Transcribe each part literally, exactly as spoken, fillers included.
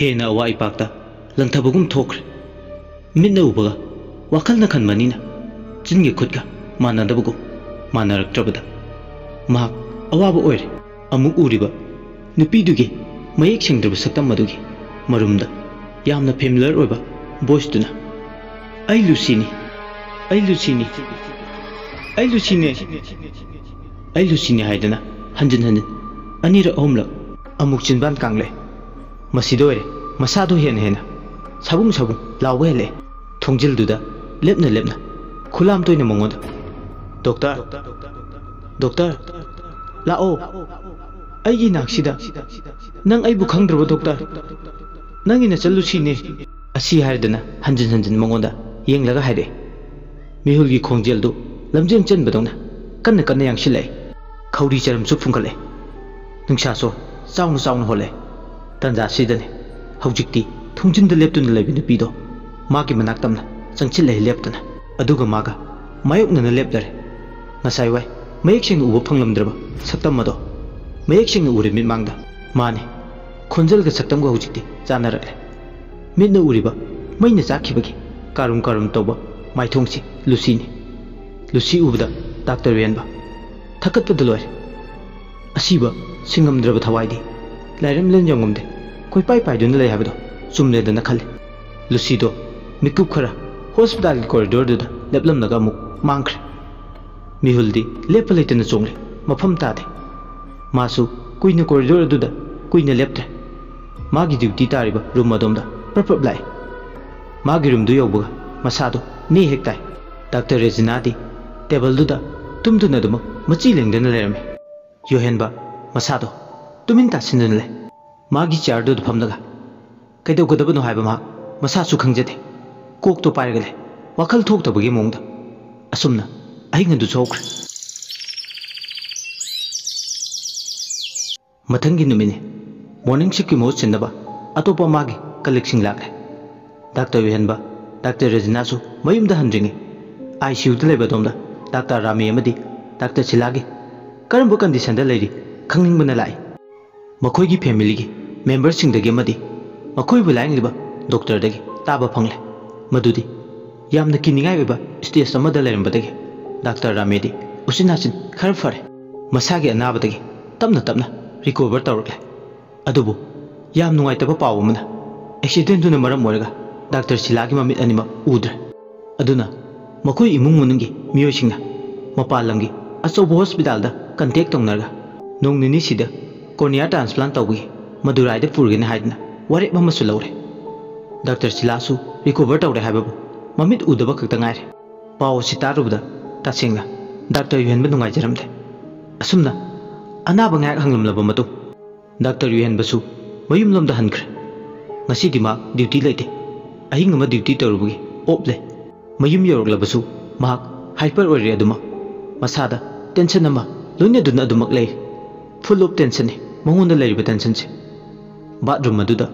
ꯍꯦꯟꯅ ꯑꯋꯥ ꯏꯄꯥꯛꯇ ꯂꯪꯊꯕꯒꯨꯝ ꯊꯣꯛꯈ꯭ꯔꯦ꯫ ꯃꯤꯠꯅ ꯎꯕꯒ ꯋꯥꯈꯜꯅ ꯈꯟꯕꯅꯤꯅ ꯆꯤꯟꯒ ꯈꯨꯠꯀ ꯃꯥꯟꯅꯗꯕꯒꯨꯝ ꯃꯥꯟꯅꯔꯛꯇ꯭ꯔꯕꯗ ꯃꯍꯥꯛ ꯑꯋꯥꯕ ꯑꯣꯏꯔꯦ꯫ ꯑꯃꯨꯛ ꯎꯔꯤꯕ ꯅꯨꯄꯤꯗꯨꯒꯤ ꯃꯌꯦꯛ ꯁꯦꯡꯗ꯭ꯔꯕ ꯁꯛꯇꯝ ꯑꯗꯨꯒꯤ ꯃꯔꯨꯝꯗ ꯌꯥꯝꯅ ꯐꯦꯃꯤꯂꯔ ꯑꯣꯏꯕ ꯚꯣꯏꯁꯇꯨꯅ, "ꯑꯩ ꯂꯨꯁꯤꯅꯤ, ꯑꯩ ꯂꯨꯁꯤꯅꯤ, ꯑꯩ ꯂꯨꯁꯤꯅꯦ, ꯑꯩ ꯂꯨꯁꯤꯅꯤ" ꯍꯥꯏꯗꯅ ꯍꯟꯖꯤꯟ ꯍꯟꯖꯤꯟ ꯑꯅꯤꯔꯛ ꯑꯍꯨꯝꯂꯛ ꯑꯃꯨꯛ ꯆꯤꯟꯕꯥꯟ ꯀꯥꯡꯂꯦ꯫ ꯃꯁꯤꯗ ꯑꯣꯏꯔꯦ ꯃꯁꯥꯗꯣ ꯍꯦꯟꯅ ꯍꯦꯟꯅ ꯁꯥꯕꯨꯡ ꯁꯥꯕꯨꯡ ꯂꯥꯎꯕ ꯍꯦꯜꯂꯛꯑꯦ꯫ ꯊꯣꯡꯖꯤꯜꯗꯨꯗ ꯂꯦꯞꯅ ꯂꯦꯞꯅ ꯈꯨꯂꯥꯝ ꯇꯣꯏꯅ ꯃꯉꯣꯟꯗ, "ꯗꯣꯛꯇꯔ, ꯗꯣꯛꯇꯔ, ꯂꯥꯛꯑꯣ, ꯑꯩꯒꯤ ꯏꯅꯥꯛꯁꯤꯗ꯫ ꯅꯪ ꯑꯩꯕꯨ ꯈꯪꯗ꯭ꯔꯕꯣ ꯗꯣꯛꯇꯔ? ꯅꯪꯒꯤ ꯅꯆꯜ ꯂꯨꯁꯤꯅꯦ" ꯑꯁꯤ ꯍꯥꯏꯔꯗꯅ ꯍꯟꯖꯤꯟ ꯍꯟꯖꯤꯟ ꯃꯉꯣꯟꯗ ꯌꯦꯡꯂꯒ ꯍꯥꯏꯔꯛꯑꯦ꯫ ꯃꯤꯍꯨꯜꯒꯤ ꯈꯣꯡꯖꯦꯜꯗꯨ ꯂꯝꯖꯦꯟ ꯆꯦꯟꯕꯗꯧꯅ ꯀꯟꯅ ꯀꯟꯅ ꯌꯥꯡꯁꯤꯜꯂꯛꯑꯦ꯫ ꯈꯧꯔꯤ ꯆꯔꯝꯁꯨ ꯐꯨꯡꯒꯠꯂꯦ꯫ ꯅꯨꯡꯁꯥꯁꯨ ꯆꯥꯎꯅ ꯆꯥꯎꯅ ꯍꯣꯜꯂꯦ꯫ ꯇꯥꯟꯖꯥꯁꯤꯗꯅꯦ ꯍꯧꯖꯤꯛꯇꯤ ꯊꯣꯡꯖꯤꯟꯗ ꯂꯦꯞꯇꯨꯅ ꯂꯩꯕ ꯅꯨꯄꯤꯗꯣ ꯃꯥꯒꯤ ꯃꯅꯥꯛ ꯇꯝꯅ ꯆꯪꯁꯤꯜꯂꯛꯑꯦ ꯂꯦꯞꯇꯅ꯫ ꯑꯗꯨꯒ ꯃꯥꯒ ꯃꯥꯌꯣꯛꯅꯅ ꯂꯦꯞꯂꯔꯦ꯫ ꯉꯁꯥꯏ ꯋꯥꯏ ꯃꯌꯦꯛ ꯁꯦꯡꯅ ꯎꯕ ꯐꯪꯂꯝꯗ꯭ꯔꯕ ꯁꯛꯇꯝ ꯑꯗꯣ ꯃꯌꯦꯛ ꯁꯦꯡꯅ ꯎꯔꯦ ꯃꯤꯠꯃꯥꯡꯗ꯫ ꯃꯥꯅꯤ, ꯈꯣꯟꯖꯦꯜꯒ ꯁꯛꯇꯝꯒ ꯍꯧꯖꯤꯛꯇꯤ ꯆꯥꯟꯅꯔꯛꯂꯦ꯫ ꯃꯤꯠꯅ ꯎꯔꯤꯕ ꯃꯩꯅ ꯆꯥꯛꯈꯤꯕꯒꯤ ꯀꯥꯔꯨꯝ ꯀꯥꯔꯨꯝ ꯇꯧꯕ ꯃꯥꯏꯊꯣꯡꯁꯤ ꯂꯨꯁꯤꯅꯤ꯫ ꯂꯨꯁꯤ ꯎꯕꯗ ꯗꯥꯛꯇꯔ ꯋꯦꯟꯕ ꯊꯛꯀꯠꯄꯗ ꯂꯣꯏꯔꯦ꯫ ꯑꯁꯤꯕ ꯁꯤꯡꯉꯝꯗ꯭ꯔꯕ ꯊꯋꯥꯏꯗꯤ ꯂꯥꯏꯔꯝꯂꯦꯟ ꯌꯧꯉꯝꯗꯦ꯫ ꯀꯣꯏꯄꯥꯏ ꯄꯥꯏꯗꯨꯅ ꯂꯩ ꯍꯥꯏꯕꯗꯣ ꯆꯨꯝꯂꯦꯗꯅ ꯈꯜꯂꯤ꯫ ꯂꯨꯁꯤꯗꯣ ꯃꯤꯀꯨꯞ ꯈꯔ ꯍꯣꯁꯄꯤꯇꯥꯜꯒꯤ ꯀꯣꯔꯤꯗꯣꯔꯗꯨꯗ ꯂꯦꯞꯂꯝꯂꯒ ꯑꯃꯨꯛ ꯃꯥꯡꯈ꯭ꯔꯦ꯫ ꯃꯤꯍꯨꯜꯗꯤ ꯂꯦꯞꯄ ꯂꯩꯇꯅ ꯆꯣꯡꯂꯦ, ꯃꯐꯝ ꯇꯥꯗꯦ꯫ ꯃꯥꯁꯨ ꯀꯨꯏꯅ ꯀꯣꯔꯤꯗꯣꯔ ꯑꯗꯨꯗ ꯀꯨꯏꯅ ꯂꯦꯞꯇ꯭ꯔꯦ꯫ ꯃꯥꯒꯤ ꯗ꯭ꯌꯨꯇꯤ ꯇꯥꯔꯤꯕ ꯔꯨꯝ ꯑꯗꯣꯝꯗ ꯄ꯭ꯔꯞ ꯄ꯭ꯔꯞ ꯂꯥꯛꯏ꯫ ꯃꯥꯒꯤ ꯔꯨꯝꯗꯨ ꯌꯧꯕꯒ ꯃꯁꯥꯗꯣ ꯅꯦ ꯍꯦꯛ ꯇꯥꯏ꯫ ꯗꯥꯛꯇꯔ ꯔꯦꯖꯤꯅꯥꯗꯤ ꯇꯦꯕꯜꯗꯨꯗ ꯇꯨꯝꯗꯨꯅ ꯑꯗꯨꯃꯛ ꯃꯆꯤ ꯂꯦꯡꯗꯅ ꯂꯩꯔꯝꯃꯤ꯫ ꯌꯣꯍꯦꯟꯕ ꯃꯁꯥꯗꯣ ꯇꯨꯃꯤꯟ ꯇꯥꯁꯤꯟꯗꯨꯅ ꯂꯩ꯫ ꯃꯥꯒꯤ ꯆꯤꯌꯥꯔꯗꯨꯗ ꯐꯝꯂꯒ ꯀꯩꯗꯧꯒꯗꯕꯅꯣ ꯍꯥꯏꯕ ꯃꯍꯥꯛ ꯃꯁꯥꯁꯨ ꯈꯪꯖꯗꯦ꯫ ꯀꯣꯛꯇꯣ ꯄꯥꯏꯔꯒ ꯂꯩ, ꯋꯥꯈꯜ ꯊꯣꯛꯇꯕꯒꯤ ꯃꯑꯣꯡꯗ꯫ ꯑꯁꯨꯝꯅ ꯑꯍꯤꯡ ꯑꯗꯨꯁꯨ ꯍꯧꯈ꯭ꯔꯦ꯫ ꯃꯊꯪꯒꯤ ꯅꯨꯃꯤꯠꯅꯤ꯫ ꯃꯣꯔꯅꯤꯡ ꯁꯤꯐꯀꯤ ꯃꯍꯨꯠ ꯁꯤꯟꯅꯕ ꯑꯇꯣꯞꯄ ꯃꯥꯒꯤ ꯀꯂꯤꯛꯁꯤꯡ ꯂꯥꯛꯂꯦ꯫ ꯗꯥꯛꯇꯔ ꯌꯣꯍꯦꯟꯕ, ꯗꯥꯛꯇꯔ ꯔꯦꯖꯤꯅꯥꯁꯨ ꯃꯌꯨꯝꯗ ꯍꯟꯗ꯭ꯔꯤꯉꯩ ꯑꯥꯏ ꯁꯤ ꯌꯨꯗ ꯂꯩꯕ ꯑꯗꯣꯝꯗ ꯗꯥꯛꯇꯔ ꯔꯥꯃꯤ ꯑꯃꯗꯤ ꯗꯥꯛꯇꯔ ꯁꯤꯂꯥꯒꯤ ꯀꯔꯝꯕ ꯀꯟꯗꯤꯁꯟꯗ ꯂꯩꯔꯤ ꯈꯪꯅꯤꯡꯕꯅ ꯂꯥꯛꯏ꯫ ꯃꯈꯣꯏꯒꯤ ꯐꯦꯃꯤꯂꯤꯒꯤ ꯃꯦꯝꯕꯔꯁꯤꯡꯗꯒꯤ ꯑꯃꯗꯤ ꯃꯈꯣꯏꯕꯨ ꯂꯥꯌꯦꯡꯂꯤꯕ ꯗꯣꯛꯇꯔꯗꯒꯤ ꯇꯥꯕ ꯐꯪꯂꯦ ꯃꯗꯨꯗꯤ ꯌꯥꯝꯅ ꯀꯤꯅꯤꯡꯉꯥꯏ ꯑꯣꯏꯕ ꯁ꯭ꯇꯦꯖ ꯑꯃꯗ ꯂꯩꯔꯝꯕꯗꯒꯤ ꯗꯥꯛꯇꯔ ꯔꯥꯃꯦꯗꯤ ꯎꯆꯤꯟ ꯅꯥꯆꯤꯟ ꯈꯔ ꯐꯔꯦ꯫ ꯃꯁꯥꯒꯤ ꯑꯅꯥꯕꯗꯒꯤ ꯇꯞꯅ ꯇꯞꯅ ꯔꯤꯀꯣꯚꯔ ꯇꯧꯔꯛꯂꯦ꯫ ꯑꯗꯨꯕꯨ ꯌꯥꯝ ꯅꯨꯡꯉꯥꯏꯇꯕ ꯄꯥꯎ ꯑꯃꯅ ꯑꯦꯛꯁꯤꯗꯦꯟꯗꯨꯅ ꯃꯔꯝ ꯑꯣꯏꯔꯒ ꯗꯥꯛꯇꯔ ꯁꯤꯂꯥꯒꯤ ꯃꯃꯤꯠ ꯑꯅꯤꯃꯛ ꯎꯗ꯭ꯔꯦ꯫ ꯑꯗꯨꯅ ꯃꯈꯣꯏ ꯏꯃꯨꯡ ꯃꯅꯨꯡꯒꯤ ꯃꯤꯑꯣꯏꯁꯤꯡꯅ ꯃꯄꯥꯟ ꯂꯝꯒꯤ ꯑꯆꯧꯕ ꯍꯣꯁꯄꯤꯇꯥꯜꯗ ꯀꯟꯇꯦꯛ ꯇꯧꯅꯔꯒ ꯅꯣꯡ ꯅꯤꯅꯤꯁꯤꯗ ꯀꯣꯔꯅꯤꯌꯥ ꯇ꯭ꯔꯥꯟꯁꯄ꯭ꯂꯥꯟ ꯇꯧꯕꯒꯤ ꯃꯗꯨꯔꯥꯏꯗ ꯄꯨꯔꯒꯅꯤ ꯍꯥꯏꯗꯨꯅ ꯋꯥꯔꯦꯞ ꯑꯃꯁꯨ ꯂꯧꯔꯦ꯫ ꯗꯥꯛꯇꯔ ꯁꯤꯂꯥꯁꯨ ꯔꯤꯀꯣꯚꯔ ꯇꯧꯔꯦ ꯍꯥꯏꯕꯕꯨ ꯃꯃꯤꯠ ꯎꯗꯕ ꯈꯛꯇ ꯉꯥꯏꯔꯦ꯫ ꯄꯥꯎ ꯑꯁꯤ ꯇꯥꯔꯨꯕꯗ ꯇꯁꯦꯡꯅ ꯗꯥꯛꯇꯔ ꯌꯨꯍꯦꯟꯕ ꯅꯨꯡꯉꯥꯏꯖꯔꯝꯗꯦ꯫ ꯑꯁꯨꯝꯅ ꯑꯅꯥꯕ ꯉꯥꯏꯍꯥꯛ ꯍꯪꯂꯝꯂꯕ ꯃꯇꯨꯡ ꯗꯥꯛꯇꯔ ꯌꯨꯍꯦꯟꯕꯁꯨ ꯃꯌꯨꯝꯂꯣꯝꯗ ꯍꯟꯈ꯭ꯔꯦ꯫ ꯉꯁꯤꯗꯤ ꯃꯥ ꯗ꯭ꯌꯨꯇꯤ ꯂꯩꯇꯦ꯫ ꯑꯍꯤꯡ ꯑꯃ ꯗ꯭ꯌꯨꯇꯤ ꯇꯧꯔꯨꯕꯒꯤ ꯑꯣꯞ ꯂꯩ꯫ ꯃꯌꯨꯝ ꯌꯧꯔꯛꯂꯕꯁꯨ ꯃꯍꯥꯛ ꯍꯥꯏꯄꯔ ꯑꯣꯏꯔꯦ ꯑꯗꯨꯃꯛ꯫ ꯃꯁꯥꯗ ꯇꯦꯟꯁꯟ ꯑꯃ ꯂꯣꯏꯅꯗꯨꯅ ꯑꯗꯨꯃꯛ ꯂꯩꯔꯤ꯫ ꯐꯨꯜ ꯑꯣꯞ ꯇꯦꯟꯁꯟꯅꯤ ꯃꯉꯣꯟꯗ ꯂꯩꯔꯤꯕ ꯇꯦꯟꯁꯟꯁꯦ꯫ ꯕꯥꯠꯔꯨꯝ ꯑꯗꯨꯗ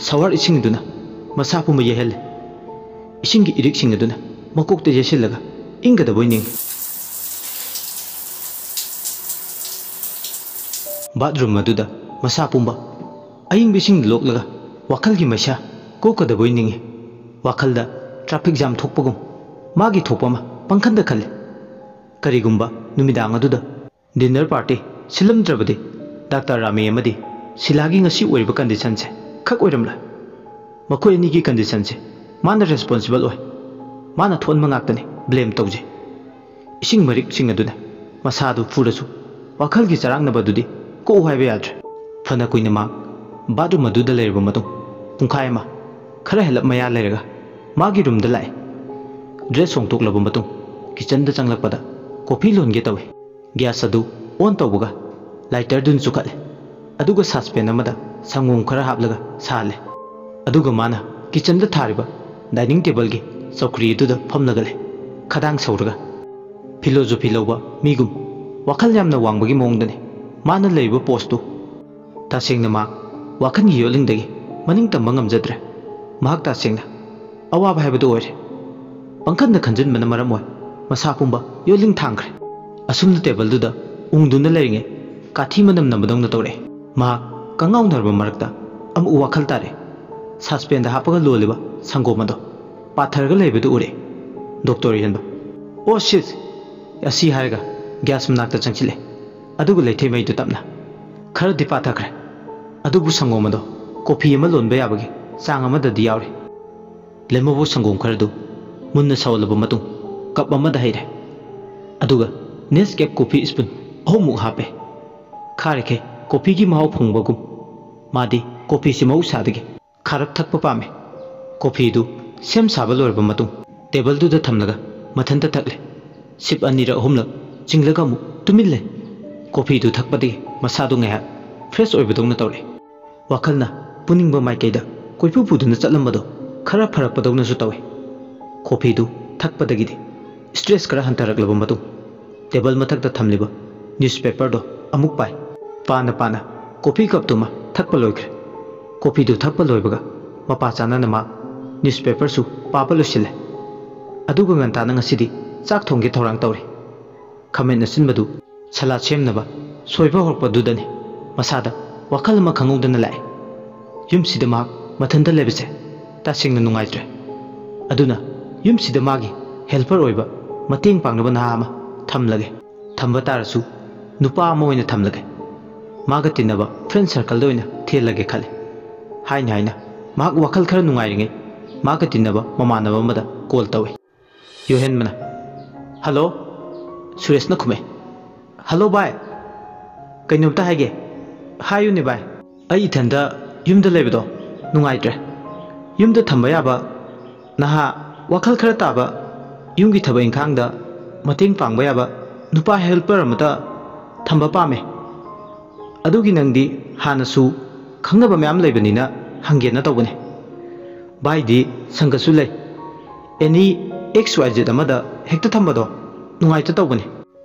ꯁꯥꯋꯔ ꯏꯁꯤꯡꯗꯨꯅ ꯃꯁꯥ ꯄꯨꯝꯕ ꯌꯩꯍꯜꯂꯦ꯫ ꯏꯁꯤꯡꯒꯤ ꯏꯔꯤꯛꯁꯤꯡ ꯑꯗꯨꯅ ꯃꯀꯣꯛꯇ ꯌꯩꯁꯤꯜꯂꯒ ꯏꯪꯒꯗꯕꯣꯏ ꯅꯤꯡꯏ꯫ ꯕꯥꯠꯔꯨꯝ ꯑꯗꯨꯗ ꯃꯁꯥ ꯄꯨꯝꯕ ꯑꯏꯪꯕ ꯏꯁꯤꯡꯗ ꯂꯣꯛꯂꯒ ꯋꯥꯈꯜꯒꯤ ꯃꯩꯁꯥ ꯀꯣꯛꯀꯗꯕꯣꯏ ꯅꯤꯡꯏ꯫ ꯋꯥꯈꯜꯗ ꯇ꯭ꯔꯥꯐꯤꯛ ꯖꯥꯝ ꯊꯣꯛꯄꯒꯨꯝ ꯃꯥꯒꯤ ꯊꯣꯛꯄ ꯑꯃ ꯄꯪꯈꯟꯗ ꯈꯜꯂꯤ꯫ ꯀꯔꯤꯒꯨꯝꯕ ꯅꯨꯃꯤꯗꯥꯡ ꯑꯗꯨꯗ ꯗꯤꯟꯅꯔ ꯄꯥꯔꯇꯤ ꯁꯤꯜꯂꯝꯗ꯭ꯔꯕꯗꯤ ꯗꯥꯛꯇꯔ ꯔꯥꯃꯦ ꯑꯃꯗꯤ ꯁꯤꯂꯥꯒꯤ ꯉꯁꯤ ꯑꯣꯏꯔꯤꯕ ꯀꯟꯗꯤꯁꯟꯁꯦ ꯈꯛ ꯑꯣꯏꯔꯝꯂꯣꯏ꯫ ꯃꯈꯣꯏ ꯑꯅꯤꯒꯤ ꯀꯟꯗꯤꯁꯟꯁꯦ ꯃꯥꯅ ꯔꯦꯁꯄꯣꯟꯁꯤꯕꯜ ꯑꯣꯏ꯫ ꯃꯥꯅ ꯊꯣꯛꯍꯟꯕ ꯉꯥꯛꯇꯅꯤ ꯕ꯭ꯂꯦꯝ ꯇꯧꯖꯩ꯫ ꯏꯁꯤꯡ ꯃꯔꯤꯛꯁꯤꯡ ꯑꯗꯨꯅ ꯃꯁꯥꯗꯨ ꯐꯨꯔꯁꯨ ꯋꯥꯈꯜꯒꯤ ꯆꯔꯥꯡꯅꯕ ꯑꯗꯨꯗꯤ ꯀꯣꯛꯎ ꯍꯥꯏꯕ ꯌꯥꯗ꯭ꯔꯦ꯫ ꯐꯅ ꯀꯨꯏꯅ ꯃꯥ ꯕꯥꯠꯔꯨꯝ ꯑꯗꯨꯗ ꯂꯩꯔꯕ ꯃꯇꯨꯡ ꯄꯨꯡꯈꯥꯏ ꯑꯃ ꯈꯔ ꯍꯦꯜꯂꯞ ꯃꯌꯥ ꯂꯩꯔꯒ ꯃꯥꯒꯤ ꯔꯨꯝꯗ ꯂꯥꯛꯑꯦ꯫ ꯗ꯭ꯔꯦꯁ ꯍꯣꯡꯗꯣꯛꯂꯕ ꯃꯇꯨꯡ ꯀꯤꯆꯟꯗ ꯆꯪꯂꯛꯄꯗ ꯀꯣꯐꯤ ꯂꯣꯟꯒꯦ ꯇꯧꯏ꯫ ꯒ꯭ꯌꯥꯁ ꯑꯗꯨ ꯑꯣꯟ ꯇꯧꯕꯒ ꯂꯥꯏꯇꯔꯗꯨꯅ ꯆꯨꯈꯠꯂꯦ꯫ ꯑꯗꯨꯒ ꯁꯁꯄꯦꯟ ꯑꯃꯗ ꯁꯪꯒꯣꯝ ꯈꯔ ꯍꯥꯞꯂꯒ ꯁꯥꯍꯜꯂꯦ꯫ ꯑꯗꯨꯒ ꯃꯥꯅ ꯀꯤꯆꯟꯗ ꯊꯥꯔꯤꯕ ꯗꯥꯏꯅꯤꯡ ꯇꯦꯕꯜꯒꯤ ꯆꯧꯀ꯭ꯔꯤ ꯑꯗꯨꯗ ꯐꯝꯂꯒ ꯂꯩ꯫ ꯈꯗꯥꯡ ꯁꯧꯔꯒ ꯐꯤꯂꯣꯖꯣꯐꯤ ꯂꯧꯕ ꯃꯤꯒꯨꯝ ꯋꯥꯈꯜ ꯌꯥꯝꯅ ꯋꯥꯡꯕꯒꯤ ꯃꯑꯣꯡꯗꯅꯤ ꯃꯥꯅ ꯂꯩꯔꯤꯕ ꯄꯣꯁꯇꯨ꯫ ꯇꯁꯦꯡꯅ ꯃꯥ ꯋꯥꯈꯜꯒꯤ ꯌꯣꯠꯂꯤꯡꯗꯒꯤ ꯃꯅꯤꯡ ꯇꯝꯕ ꯉꯝꯖꯗ꯭ꯔꯦ꯫ ꯃꯍꯥꯛ ꯇꯁꯦꯡꯅ ꯑꯋꯥꯕ ꯍꯥꯏꯕꯗꯨ ꯑꯣꯏꯔꯦ꯫ ꯄꯪꯈꯟꯗ ꯈꯟꯖꯤꯟꯕꯅ ꯃꯔꯝ ꯑꯣꯏ ꯃꯁꯥ ꯄꯨꯝꯕ ꯌꯣꯠꯂꯤꯡ ꯊꯥꯡꯈ꯭ꯔꯦ꯫ ꯑꯁꯨꯝꯅ ꯇꯦꯕꯜꯗꯨꯗ ꯎꯪꯗꯨꯅ ꯂꯩꯔꯤꯉꯩ ꯀꯥꯊꯤ ꯃꯅꯝ ꯅꯝꯕꯗꯧꯅ ꯇꯧꯔꯛꯑꯦ꯫ ꯃꯍꯥꯛ ꯀꯉꯥꯎꯅꯔꯕ ꯃꯔꯛꯇ ꯑꯃꯨꯛ ꯋꯥꯈꯜ ꯇꯥꯔꯦ꯫ ꯁꯁꯄꯦꯟꯗ ꯍꯥꯞꯄꯒ ꯂꯣꯜꯂꯤꯕ ꯁꯪꯒꯣꯝ ꯑꯗꯣ ꯄꯥꯊꯔꯒ ꯂꯩꯕꯗꯨ ꯎꯔꯦ꯫ ꯗꯣꯛꯇꯔ ꯌꯣꯍꯦꯟꯕ, "ꯑꯣ ꯁꯤꯠ!" ꯑꯁꯤ ꯍꯥꯏꯔꯒ ꯒ꯭ꯌꯥꯁ ꯃꯅꯥꯛꯇ ꯆꯪꯁꯤꯜꯂꯦ꯫ ꯑꯗꯨꯒ ꯂꯩꯊꯩ ꯃꯩꯗꯨ ꯇꯞꯅ, ꯈꯔꯗꯤ ꯄꯥꯊꯈ꯭ꯔꯦ꯫ ꯑꯗꯨꯕꯨ ꯁꯪꯒꯣꯝ ꯑꯗꯣ ꯀꯣꯐꯤ ꯑꯃ ꯂꯣꯟꯕ ꯌꯥꯕꯒꯤ ꯆꯥꯡ ꯑꯃꯗꯗꯤ ꯌꯥꯎꯔꯤ꯫ ꯂꯦꯝꯍꯧꯕ ꯁꯪꯒꯣꯝ ꯈꯔꯗꯨ ꯃꯨꯟꯅ ꯁꯧꯍꯜꯂꯕ ꯃꯇꯨꯡ ꯀꯞ ꯑꯃꯗ ꯍꯩꯔꯦ꯫ ꯑꯗꯨꯒ ꯅꯦꯁꯀꯦꯞ ꯀꯣꯐꯤ ꯁ꯭ꯄꯨꯟ ꯑꯍꯨꯝꯃꯨꯛ ꯍꯥꯞꯄꯦ꯫ ꯈꯥꯔꯤꯈꯩ ꯀꯣꯐꯤꯒꯤ ꯃꯍꯥꯎ ꯐꯪꯕꯒꯨꯝ꯫ ꯃꯥꯗꯤ ꯀꯣꯐꯤꯁꯤ ꯃꯍꯧꯁꯥꯗꯒꯤ ꯈꯥꯔꯞ ꯊꯛꯄ ꯄꯥꯝꯃꯤ꯫ ꯀꯣꯐꯤꯗꯨ ꯁꯦꯝ ꯁꯥꯕ ꯂꯣꯏꯔꯕ ꯃꯇꯨꯡ ꯇꯦꯕꯜꯗꯨꯗ ꯊꯝꯂꯒ ꯃꯊꯟꯇ ꯊꯛꯂꯦ꯫ ꯁꯤꯞ ꯑꯅꯤꯔꯛ ꯑꯍꯨꯝꯂꯛ ꯆꯤꯡꯂꯒ ꯑꯃꯨꯛ ꯇꯨꯃꯤꯟ ꯂꯩ꯫ ꯀꯣꯐꯤꯗꯨ ꯊꯛꯄꯗꯒꯤ ꯃꯁꯥꯗꯨ ꯉꯥꯏꯍꯥꯛ ꯐ꯭ꯔꯦꯁ ꯑꯣꯏꯕꯗꯧꯅ ꯇꯧꯔꯦ꯫ ꯋꯥꯈꯜꯅ ꯄꯨꯅꯤꯡꯕ ꯃꯥꯏꯀꯩꯗ ꯀꯣꯏꯄꯨ ꯄꯨꯗꯨꯅ ꯆꯠꯂꯝꯕꯗꯣ ꯈꯔ ꯐꯔꯛꯄꯗꯧꯅꯁꯨ ꯇꯧꯏ꯫ ꯀꯣꯐꯤꯗꯨ ꯊꯛꯄꯗꯒꯤꯗꯤ ꯁ꯭ꯇ꯭ꯔꯦꯁ ꯈꯔ ꯍꯟꯊꯔꯛꯂꯕ ꯃꯇꯨꯡ ꯇꯦꯕꯜ ꯃꯊꯛꯇ ꯊꯝꯂꯤꯕ ꯅ꯭ꯌꯨꯁꯄꯦꯄꯔꯗꯣ ꯑꯃꯨꯛ ꯄꯥꯏ꯫ ꯄꯥꯅ ꯄꯥꯅ ꯀꯣꯐꯤ ꯀꯞꯇꯨꯃ ꯊꯛꯄ ꯂꯣꯏꯈ꯭ꯔꯦ꯫ ꯀꯣꯐꯤꯗꯨ ꯊꯛꯄ ꯂꯣꯏꯕꯒ ꯃꯄꯥ ꯆꯥꯅꯅ ꯃꯥ ꯅ꯭ꯌꯨꯁꯄꯦꯄꯔꯁꯨ ꯄꯥꯕ ꯂꯣꯏꯁꯤꯜꯂꯦ꯫ ꯑꯗꯨꯒ ꯉꯟꯇꯥꯅ ꯉꯁꯤꯗꯤ ꯆꯥꯛ ꯊꯣꯡꯒꯦ ꯊꯧꯔꯥꯡ ꯇꯧꯔꯤ꯫ ꯈꯥꯃꯦꯟ ꯑꯁꯤꯟꯕꯗꯨ ꯁꯂꯥꯗ ꯁꯦꯝꯅꯕ ꯁꯣꯏꯕ ꯍꯧꯔꯛꯄꯗꯨꯗꯅꯤ ꯃꯁꯥꯗ ꯋꯥꯈꯜ ꯑꯃ ꯈꯪꯍꯧꯗꯅ ꯂꯥꯛꯑꯦ꯫ ꯌꯨꯝꯁꯤꯗ ꯃꯍꯥꯛ ꯃꯊꯟꯇ ꯂꯩꯕꯁꯦ ꯇꯁꯦꯡꯅ ꯅꯨꯡꯉꯥꯏꯇ꯭ꯔꯦ꯫ ꯑꯗꯨꯅ ꯌꯨꯝꯁꯤꯗ ꯃꯥꯒꯤ ꯍꯦꯜꯄꯔ ꯑꯣꯏꯕ, ꯃꯇꯦꯡ ꯄꯥꯡꯅꯕ ꯅꯍꯥ ꯑꯃ ꯊꯝꯂꯒꯦ꯫ ꯊꯝꯕ ꯇꯥꯔꯁꯨ ꯅꯨꯄꯥ ꯑꯃ ꯑꯣꯏꯅ ꯊꯝꯂꯒꯦ꯫ ꯃꯥꯒ ꯇꯤꯟꯅꯕ ꯐ꯭ꯔꯦꯟ ꯁꯔꯀꯜꯗ ꯑꯣꯏꯅ ꯊꯦꯜꯂꯒꯦ ꯈꯜꯂꯦ꯫ ꯍꯥꯏꯅ ꯍꯥꯏꯅ ꯃꯍꯥꯛ ꯋꯥꯈꯜ ꯈꯔ ꯅꯨꯡꯉꯥꯏꯔꯤꯉꯩ ꯃꯥꯒ ꯇꯤꯟꯅꯕ ꯃꯃꯥꯟꯅꯕ ꯑꯃꯗ ꯀꯣꯜ ꯇꯧꯏ꯫ ꯌꯣꯍꯦꯟꯕꯅ, "ꯍꯜꯂꯣ?" ꯁꯨꯔꯦꯁꯅ ꯈꯨꯝꯃꯦ, "ꯍꯜꯂꯣ ꯚꯥꯏ, ꯀꯩꯅꯣꯝꯇ ꯍꯥꯏꯒꯦ꯫" "ꯍꯥꯏꯌꯨꯅꯦ ꯚꯥꯏ꯫" "ꯑꯩ ꯏꯊꯟꯗ ꯌꯨꯝꯗ ꯂꯩꯕꯗꯣ ꯅꯨꯡꯉꯥꯏꯇ꯭ꯔꯦ꯫ ꯌꯨꯝꯗ ꯊꯝꯕ ꯌꯥꯕ ꯅꯍꯥ, ꯋꯥꯈꯜ ꯈꯔ ꯇꯥꯕ, ꯌꯨꯝꯒꯤ ꯊꯕꯛ ꯏꯪꯈꯥꯡꯗ ꯃꯇꯦꯡ ꯄꯥꯡꯕ ꯌꯥꯕ ꯅꯨꯄꯥ ꯍꯦꯜꯄꯔ ꯑꯃꯇ ꯊꯝꯕ ꯄꯥꯝꯃꯦ꯫ ꯑꯗꯨꯒꯤ ꯅꯪꯗꯤ ꯍꯥꯟꯅꯁꯨ ꯈꯪꯅꯕ ꯃꯌꯥꯝ ꯂꯩꯕꯅꯤꯅ ꯍꯪꯒꯦꯅ ꯇꯧꯕꯅꯦ꯫ ꯚꯥꯏꯗꯤ ꯁꯪꯒꯁꯨ ꯂꯩ꯫ ꯑꯦꯅꯤ ꯑꯦꯛꯁ ꯋꯥꯏ ꯖꯦꯠ ꯑꯃꯗ ꯍꯦꯛꯇ ꯊꯝꯕꯗꯣ ꯅꯨꯡꯉꯥꯏꯇ ꯇꯧꯕꯅꯦ꯫"